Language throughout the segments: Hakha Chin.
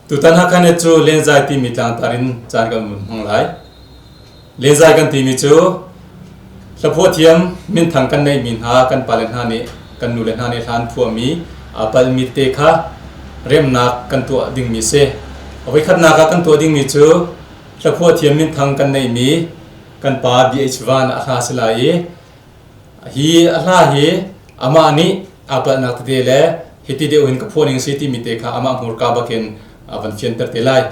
Tutan Hakha cu Lenzai timi tlangtar in caan kan hmang lai. Lenzai kan timi cu hlaphuah thiam minthang kan neihmi hna kan pale hna nih kan nule hna nih hlan phuahmi aa palmi te kha remnak kan tuah dingmi si. A voikhatnak ah kan tuah dingmi cu hlaphuah thiam minthang kan neihmi kan pa BH Van a hla si lai i Hi a hla hi amah nih aa palhnak tete le hiti deuh in ka phuah ning si timi te kha amah hmurka bakin a van fianter te lai.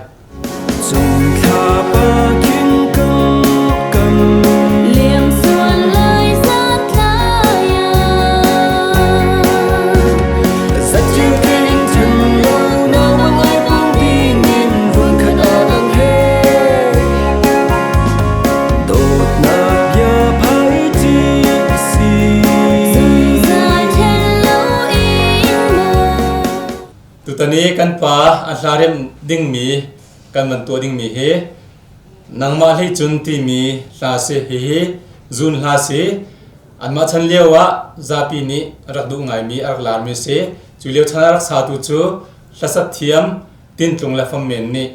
Tutan i kan pa a hla remh dingmi kan van tuah dingmi hi nangmah hlei cun timi hla si hihi zun hla si anmah chan lio ah zapi nih rak duh ngaimi a rak larmi si cu lio chan a rak satu cu hlasak thiam Tintlung le Fammen nih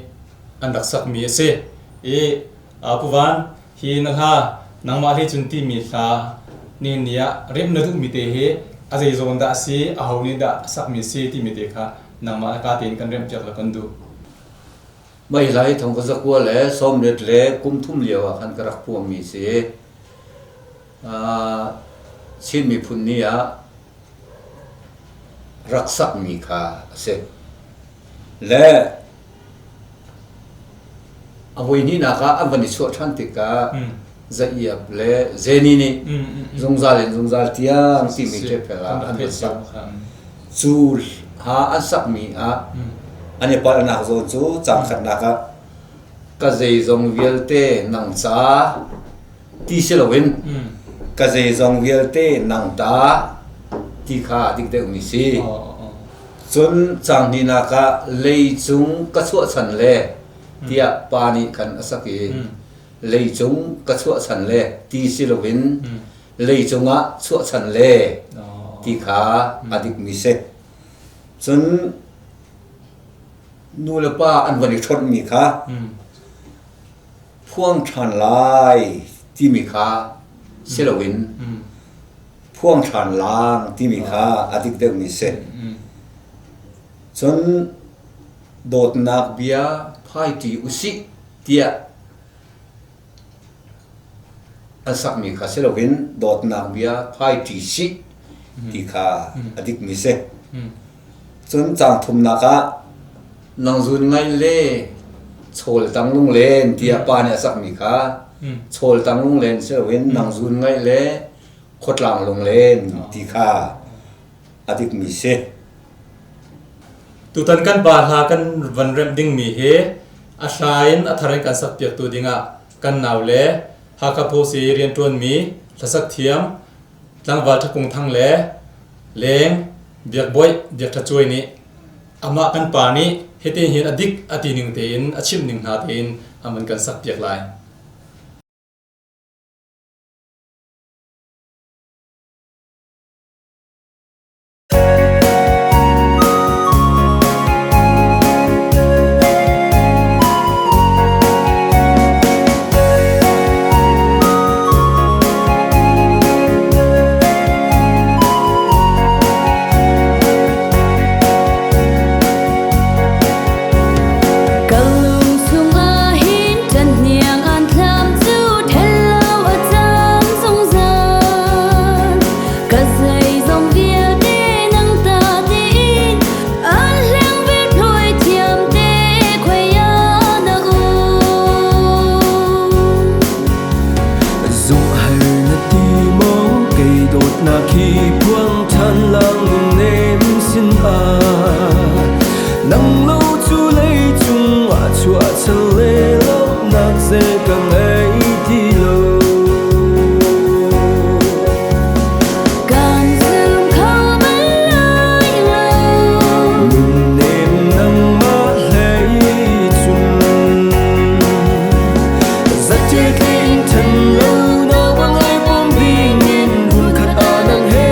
an rak sakmi a si i Pu Van, hi na hla nangmah hlei cun timi hla nihin ni ah remh na duhmi te hi a zei zawn dah a si, aho nih dah a sakmi a si timi te kha nangmah le ka tein kan remhpiak la kan duh. Mah hi hla hi thong ka zakua le sawmriat le kum thum lio ah khan ka rak phuahmi si. Chin miphun ni ah rak sakmi kha a si. Le a voihnihnak ah an van i chuah ṭhan tikah Zaiap le Zeni nih zungzal in zungzal tiang timi ṭepel ah an van sak. Cu ha an sakmi ah an i palhnak zawn cu caang khatnak ah ka zeizong vialte nang ca ti si loin ka zeizong vialte nang ta ti kha a dik deuhmi si. Cun caang hnihnak ah leicung ka chuahchan le tiah pa nih khan a sak i leicung ka chuahchan le ti si loin leicung ah chuahchan le ti kha a dikmi si. Cun nu le pa an van i ṭhawnhmi kha phuang ṭhan lai timi kha si loin phuang ṭhan lang timi kha a dik deuhmi si. Cun dawtnak bia phaiṭi usih tiah an sakmi kha si loin dawtnak bia phaiṭi sih ti kha a dikmi si. Cun caang thumnak ah nang zun ngai le chawl tang lunglen tiah pa nih a sakmi kha chawl tang lunglen si loin nang zun ngai le khuatlang lunglen ti kha a dikmi si. Tutan kan pa hla kan van remh dingmi hi a hla in a thar in kan sakpiaktu dingah kan nau le Hakha Post i rianṭuanmi hlasak thiam tlangval Ṭhakung Thang le Leng Biak Boih Biak Ṭha Cuai nih amah kan pa nih hitin hin a dik a ti ning tein a chimh ning hna tein an van kan sakpiak lai. Ka lung chungah hin ṭanhniang an thlam cu ṭhen lo a cang zungzal. Ka zeizong vialte nang ta tiin an hleng ve thawi thiam te khuai ah na um. Zumhhar na ti maw kei dawtnak hi phuang ṭhan lang nem sin ah nang lo cu leicung ah chuah chan le lo nak ze ka ngei ti lo. Kan zum kho bal lai lo. Nunnem nangmah hlei cun Zaṭial in ṭhen lo na wa ngai pom dingin hmunkhat ah nang he.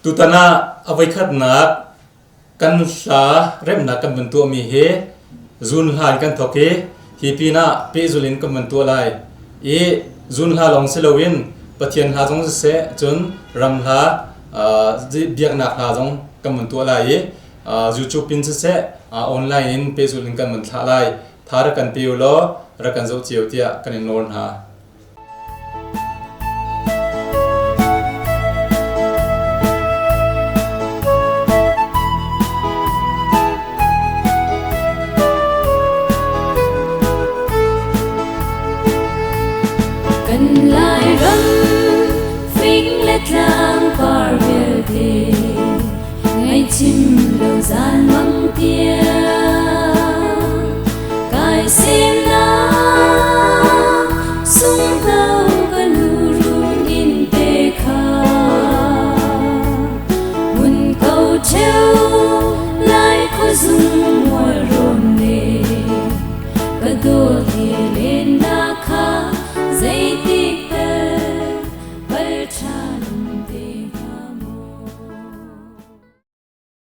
Tutan ah a voikhatnak kan hla remnak kan van tuahmi hi zun hla in kan thawk i hi pinah pehzul in kan van tuah lai i zun hla lawng si loin Pathian hla zong siseh, cun ram hla, biaknak hla zong kan van tuah lai i YouTube in siseh, online in pehzul in kan van thlah lai. Tha rak kan pe u law rak kan zoh cio tiah kan in nawl hna. Kan Lairam fing le tlang par vialte ngaihchim lo zan mang tiang kai semnak sung.